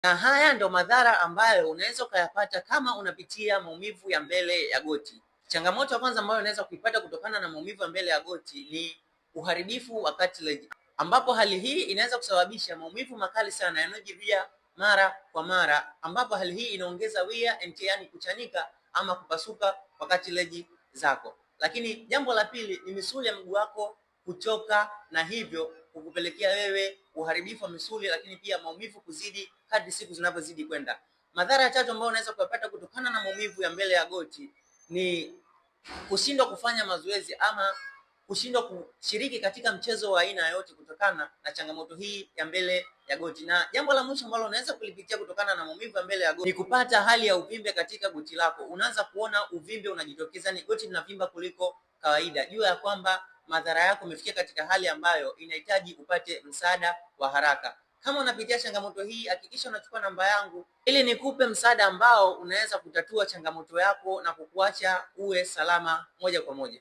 Na haya ndo madhara ambayo unaweza ukayapata kama unapitia maumivu ya mbele ya goti. Changamoto ya kwanza ambayo unaweza kuipata kutokana na maumivu ya mbele ya goti ni uharibifu wa cartilage, ambapo hali hii inaweza kusababisha maumivu makali sana yanayojirudia mara kwa mara, ambapo hali hii inaongeza wear and tear, yani kuchanika ama kupasuka kwa cartilage zako. Lakini jambo la pili ni misuli ya mguu wako kuchoka na hivyo kukupelekea wewe uharibifu wa misuli, lakini pia maumivu kuzidi kadri siku zinavyozidi kwenda. Madhara ya tatu ambayo unaweza kuyapata kutokana na maumivu ya mbele ya goti ni kushindwa kufanya mazoezi ama kushindwa kushiriki katika mchezo wa aina yoyote kutokana na changamoto hii ya mbele ya goti. Na jambo la mwisho ambalo unaweza kulipitia kutokana na maumivu ya mbele ya goti ni kupata hali ya uvimbe katika goti lako. Unaanza kuona uvimbe unajitokeza, ni goti linavimba kuliko kawaida. Jua ya kwamba madhara yako umefikia katika hali ambayo inahitaji upate msaada wa haraka. Kama unapitia changamoto hii, hakikisha unachukua namba yangu ili nikupe msaada ambao unaweza kutatua changamoto yako na kukuacha uwe salama moja kwa moja.